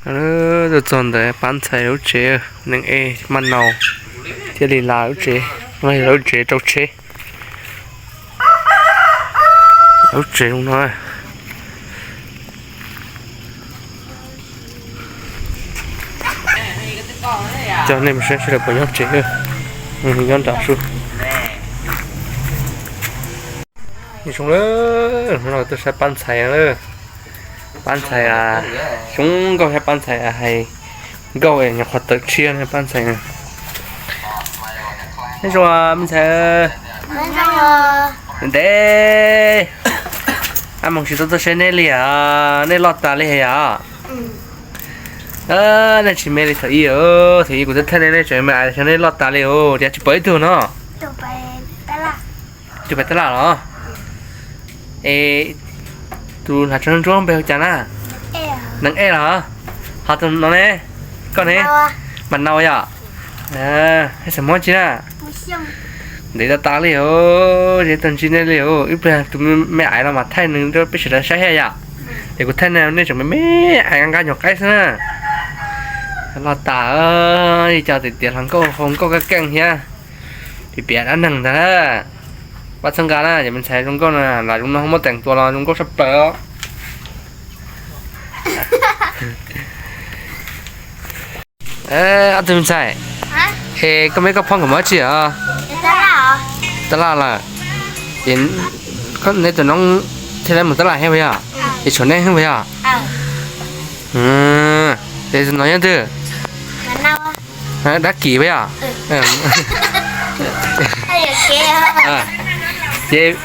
Tuaj txog ntawd pab ntxhais lub tsev, neeg ej maj nau thiaj li la lub tsev, lub tsev rau tsheb. Lub tsev zoo no. Coj nej mus saib sawv daws puas nyob tsev, nyob nram sub. Zoo lawm, no tuaj saib pab ntxhais lawm. Pab ntxhais, xyoo nkauj thiab pab ntxhais hais nkauj nyuam qhuav tawm tshiab ne pab ntxhais. Nyob zoo me ntxhais. Ntev, ab moog tsis tau tuaj saib neb li os, neb loj tas li yom. Nej tsis me li thaum ub, thaum ub kuv twb thaij nej, nej tseem me ais, xyov nej loj tas li os, cas tsis pom ib tug no. Tus pem tab laj los? Es tus hnav tso ntsuab npe hu cas na? Neeg ej los? Ho tus no ne? Koj ne? Mas nau yom. Hais xeem Hmoob tsi na? Ntev tas tas li os, tsis tau ntsib nej li os. Ib pliag tus me ais los mas thaij nws rau peb sawv daws saib thiab yom. Es kuv thaij nej, nej tseem me me ais nqa nyuag qaib xwb na. Loj tas, ib co tias tias hluas nkauj hluas nkauj keej keej thiab. Piav piav dab neeg ntag. Pab txhawb nqa na, yog me ntxhais zoo nkauj na, lam zoo no muab teem tua los zoo nkauj tshaj plaws. Ob tug me ntxhais, es koj meb koj phob nkawd mus dab tsi os? Tab laj lawm. Es neb tus noob thiaj li mus tab laj thiab puas yog? Es tshuav nej xwb puas yog? Es tus no yog twg? Dab Kis puas yog? Ces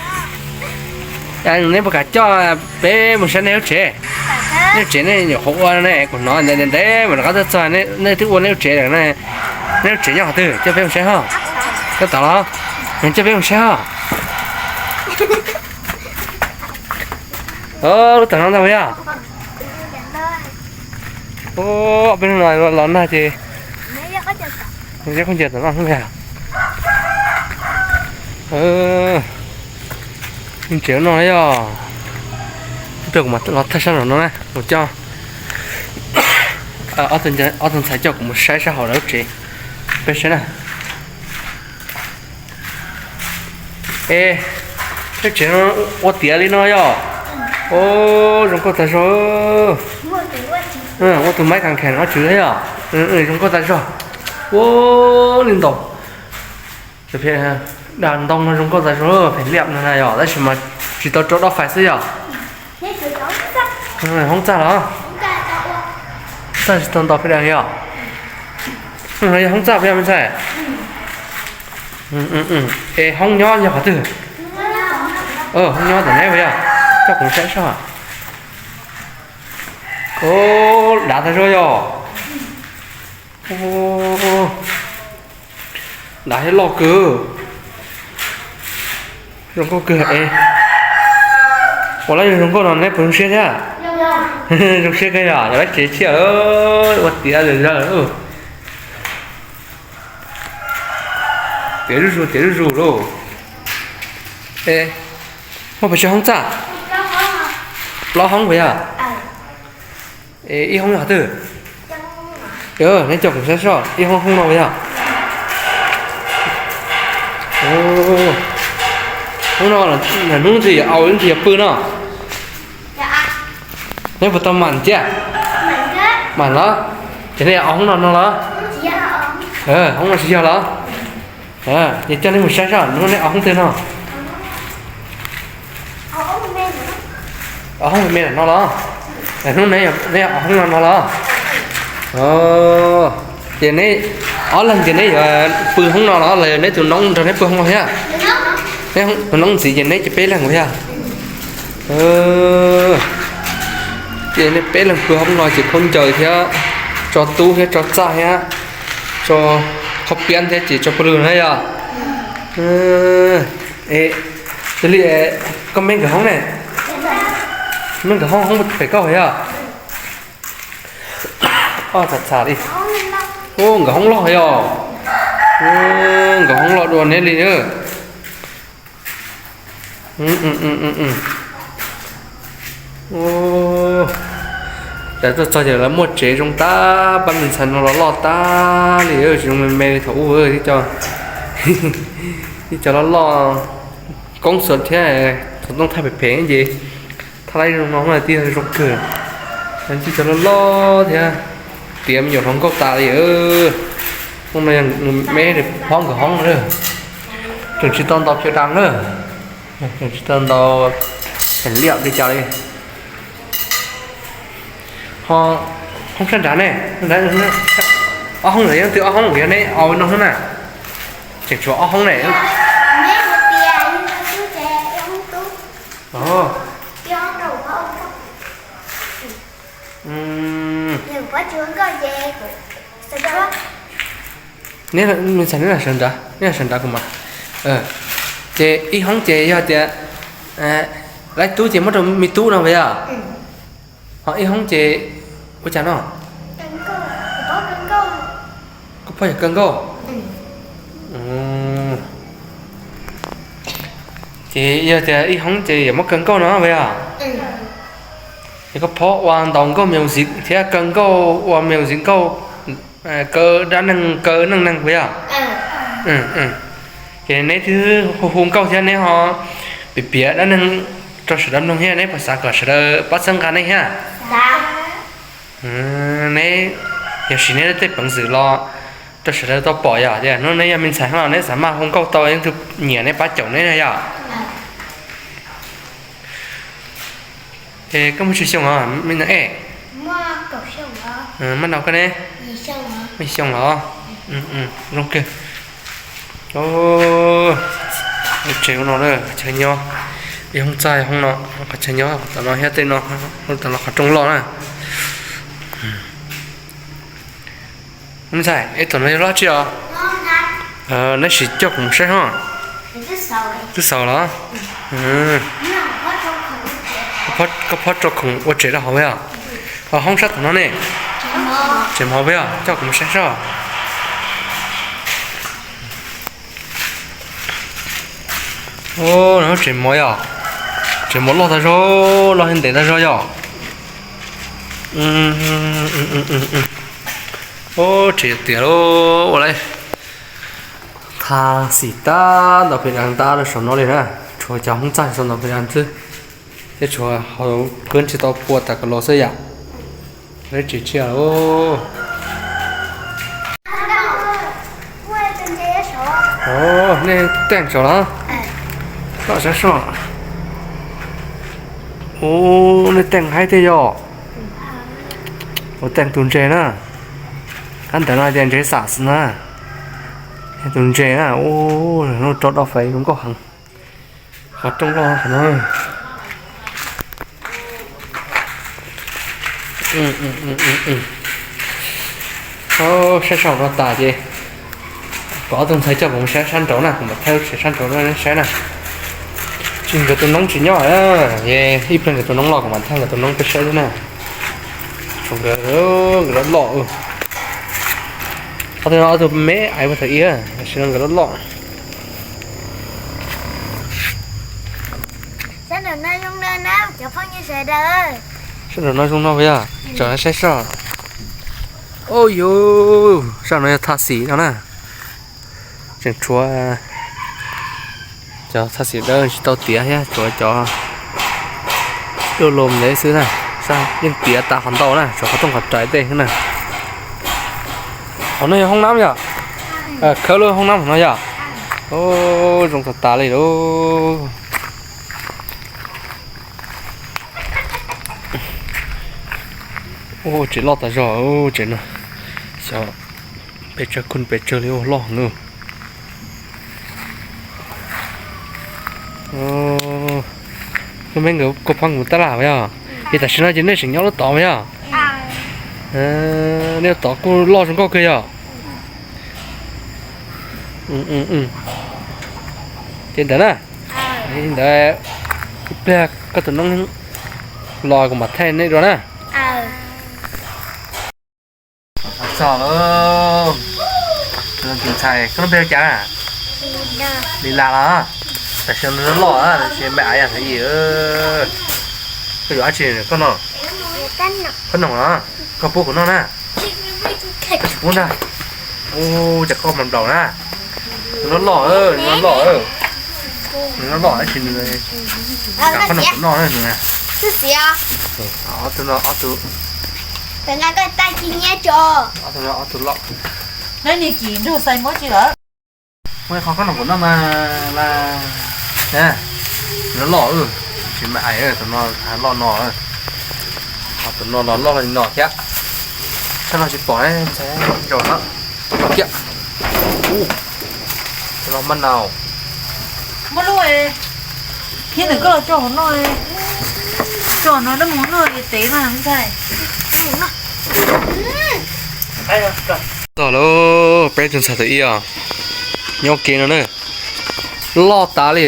neb puas kam coj peb mus saib nej lub tsev? Nej lub tsev nej nyuam qhuav ua ne, kuv hnov ntev ntev mas rov qab tuaj txog, nej twb ua nej lub tsev lawm ne. Nej lub tsev nyob qhov twg, coj peb mus saib ho. Coj tod los? Coj peb mus saib ho. Lub tom no ntag puas yog? Peb hnub no los nag ces, khaub ncaws tom no xwb yog. Tsev no yog, kuv mam los thaij sab nraum no na, kuv coj ob tug ntxhais coj kuv mus saib sab hauv lawv lub tsev, peb saib na. Es lub tsev no ua tiav li no yog? Ua zoo nkauj tas zog. Ua tus maiv kas khees no tswv yog? Zoo nkauj tas zog. Ua li ntau dag ntoo no zoo nkauj tas zog, phem liam no na yog, tab sis mas tsis tau rau dob fais xwb yog. Hoob txaj los? Txaj tsis tau nto peb dag li os. No yog hoob txaj puas yog me ntxhais? Es hoob nyob yog qhov twg? Hoob nyob tom neb puas yog? Coj kuv saib soj. Dav tas zog yog. Dav thiab loj kawg. Zoo nkauj kawg es. Ua lawv zoo nkauj no neb puas zoo siab thiab? Zoo siab kawg yog, yog lawv tsev tshiab, ua tiav zawm zawg. Tiav zuj zus, tiav zuj zus lauj. Es muaj pes tsawg hoob txaj? Plaub hoob puas yog? Es ib hoob yog qhov twg? Neb coj kuv saib soj, ib hoob hoob no puas yog? Hoob no hnub ntxi yog au, ib ntxi yog pw no. Neb puas tau mam thiab? Mam los. Ces neb au hoob no no los? Hoob no tsis yog los? Ces coj neb mus saib soj, hnub neb au hoob twg no? Au hoob me me no los? Hnub neb au hoob no no los? Ces neb ob leeg ces neb yuav pw hoob no los los neb tus noob nrog neb pw hoob no thiab? Tus noob ntxiv ces neb ces peb leeg thiab? Ces neb peb leeg pw hoob no ces khaub ncaws thiab, tso tub thiab tso txaj thiab, tso qhaub piab thiab ces tso pawg lug na yog? Yog li koj meb nkawd hoob ne? Meb nkawd hoob, hoob pem koj yog? Txham txham li. Nkawd hoob loj yog? Nkawd hoob loj dua neb li. Zoo nkauj kawg. Tuaj txog ces lawv muaj tsev zoo tag, pab me ntxhais no los loj tag li, tsis zoo me me li thaum ub. Tib co loj loj, koob xua thiab, thaum tooj thaij phem phem ces thaij laib zoo no tij zoo kawg. Tib co loj loj thiab, tiav me nyuam hluas nkauj tas li. Hnub no me phob nkawd hoob na, tseem tsis tau ntaus piav dam na, tseem tsis tau ntaus liaj li cas li. Ho hoob sab nrad ne, ob hoob ntawd yog twg ob hoob uas yog neb ua no hnub na? Tseem tshuav ob hoob ne. Neb, me ntxhais neb los sawv nrad, neb los sawv nrad kuv mam. Ces ib hoob ces yog tias lawv tub ces muab rau me tub no puas yog? Ho ib hoob ces ua cas no? Koj phob yog kaw nkauj. Ces yog tias ib hoob ces yuav muab kaw nkauj no puas yog? Ces koj phob ua ntaus nkauj music thiab kaw nkauj, ua music nkauj, kaw dab neeg kaw neej neeg puas yog? Ces neb twb hu hu nkauj thiab neb ho piav piav dab neeg rau sawv daws mloog thiab, neb puas xav kom sawv daws pab txhawb nqa neb thiab? Neb yog siv neb tej peev xwm los rau sawv daws tau pom yog tias hnub neb yog me ntxhais los neb xav maj hu nkauj tau leej twg nyiam neb pab caum neb na yog? Es koj muaj tsawg xyoo os me nyuam? Maj nau koj ne? Yim xyoo los? Zoo kawg. Lub tsev no qhov chaw nyob, ib hoob txaj hoob no, qhov chaw nyob tom no thiab tej no, tom no qhov rooj loj na. Me ntxhais, es tom no yog lub tsi os? Neb sim coj kuv mus saib ho. Twb xaus los? Koj phob rau khoom ua tsev rau hauv puas yog? Ho hoob sab tom no ne? Tsev mov puas yog? Coj kuv mus saib soj. Tsev mov yog, tsev mov loj tag zog, loj thiab ntev tag zog yog. Tsev tiav lawm, ua li thaj xim tag ntaus pes das tag rau saum no li na. Tshuav cov hoob txaj tau ntaus pes das xwb, thiab tshuav hauv kawb tsis tau pua tas kom los xwb yom. Lawv tsev tsiaj. Nej teej saum los? Loj sab soj. Ub, nej teej haib tiag yog. Ua teej tus ntses na. Qab ntawd no tias ntses xam xwb na. Tus ntses na, ub, rau dau fais zoo nkauj heev. Qhov rooj loj qhov no. Saib saum no tas ces kom ob tug ntxhais coj kuv mus saib sab nraud na, kuv mam thaij lub tsev sab nraud no saib na. Tsis, nkawd tus noob tsis nyob, ib pliag nkawd tus noob los kuv mam thaij nkawd tus noob peb saib thiab na. Tshuav nkawd, nkawd loj loj. Ob tug no ob tug me aiv puag thaum ub, tam sim no nkawd loj loj. Sab nraum no zoo no puas yog? Tsom saib soj. Ub yuv, sab no yog thaj xim no na. Tseem tshuav cov thaj xim dawb tsis tau tiav thiab, tshuav cov duj los ntev xwb na. Yeej tiav tas qhov ntau na, tshuav qhov rooj qhov rais tej xwb na. Qhov no yog hoob nab yom? Khawb lub hoob nab no yom? Zoo tas tas li lauj. Ua tsev loj tas zog tsev no. Xyov pes tsawg, khun pes tsawg li, ua loj heev. Lub me nkawd kua phob nkawd tab laj yog? Ces tam sim no ces nej tseem nyob lub tod yog? Nej tod kuj loj zoo nkauj kawg yog? Ces ntawd na, ntawd ib pliag koj tus noob los kuv mam thaij nej dua na. Txog lawm, tus ntxhais koj lub npe hu cas na? Li Las los? Tam sim no loj loj, tam sim npe av yog Hmoob Yim. Koj yuav dab tsi koj no? Khob noom los, koj pub kuv noj na. Koj tsis pub ntag. Ua cas koj mas nplaum na. Nws loj loj, nws loj loj. Nws loj loj tab sis nws kam khob noom kuv noj na nws na. Ob tug no ob tug. Ob tug no ob tug loj. Neb nim kim nrug xais muab tsi lawm. Muaj ib qho khob noom kuv noj mas la. Nws loj loj, tsis me ais, tus no loj no. Ho tus no los loj li no thiab. Sab no tsis pom, ntshai zaum no. Kiag. Tus no maj nau. Muaj lub, thiab nws koj los tso hauv no, tso no dab mus noj li tev mas ntshai. Txog lawm, peb tus ntxhais tus ib os, nyob kev no na, loj tas li.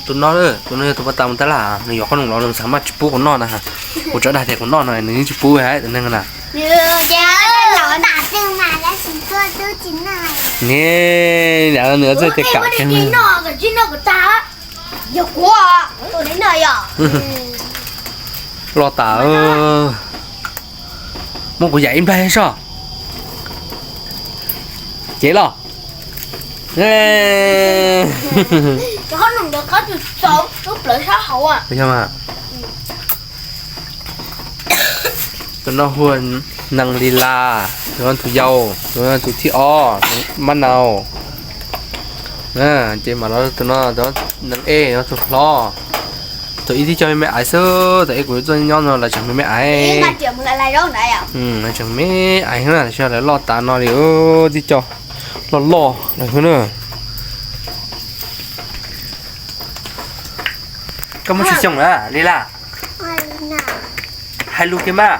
Tus no, tus no yog tus pas tas mus tab laj, nws yuav khob noom los nws xav mas tsis pub kuv noj na. Kuv tseem dag tias kuv noj no nws yeej tsis pub hais tus neeg na. Ne, nws txawj tias kam kiag. Loj tas. Muab kuv yam ib nplag soj. Cev los. Yog mas. Tus no hu ua nees li las, tus no tus yau, tus no tus thib ob, maj nau. Ces mam los tus no, nees ej, tus hlob. Tus ib tib co me me aiv xwb, tus ib kuv tuaj nyob no lawv tseem me me aiv. Lawv tseem me aiv na, lawv lawv loj tas no li, tib co loj loj lawm xwb na. Koj muaj tsawg xyoo lawm li las? Hais lus kiag mas.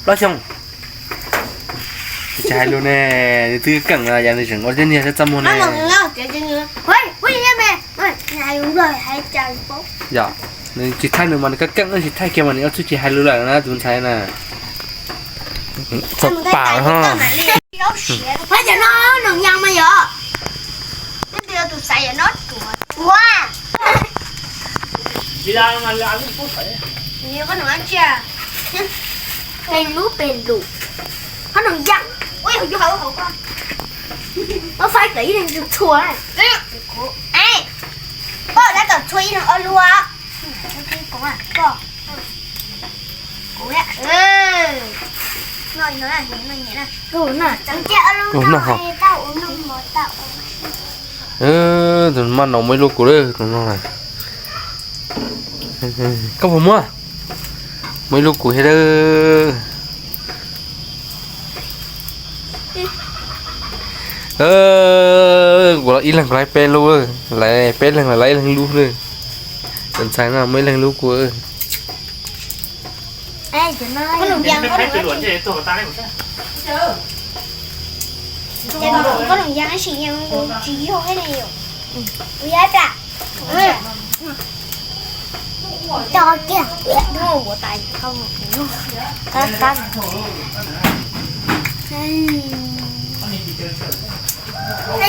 Plaub xyoo. Tsis hais lus ne, nws twb keej los yog nws tseem ua tib niag thiab txaj muag ne. Yog, nws tsis thaij nws mas nws keej keej, tsis thaij kiag mas nws ua txuj ci hais lus lawm na tus ntxhais na. Txog pam ho. Peb lub peb lus. Qhov no yaj. Ua faib tawm ib leeg txhua. Koj lab tawm txhua ib leeg ob lub. Kuv, kuv, tus maj no muaj ib lub kuv lawm tus no. Koj puas muaj? Muaj ib lub kuv thiab lawm. Kuv los ib leeg kuv lab peb lub, lawv peb leeg los lawv ib leeg lub lawm. Tus ntxhais no muaj ib leeg lub kuv. Koj noom yaj sim yog tsis yog thiab ne yom. Kuv yog ib plam. Coj kiag, ua tais qab qab.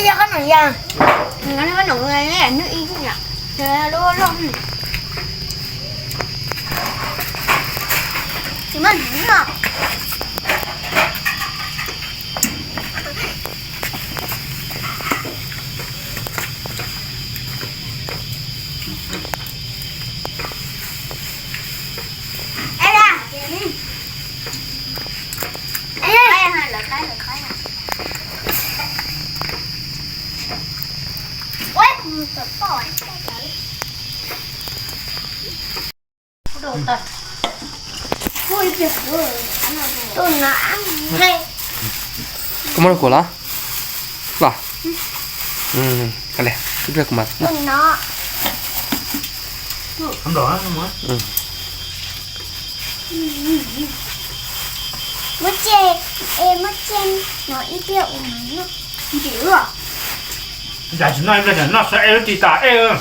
Yog koj noom yaj, koj noom ib lub loj. Tsis muaj hnub no. Koj muab rau kuv los? Los. Ib pliag kuv mam. Muab tseg, muab tseg no ib pliag kuv mam noj. Cas tsis noj ib pliag, noj sawv es lub ris tas es.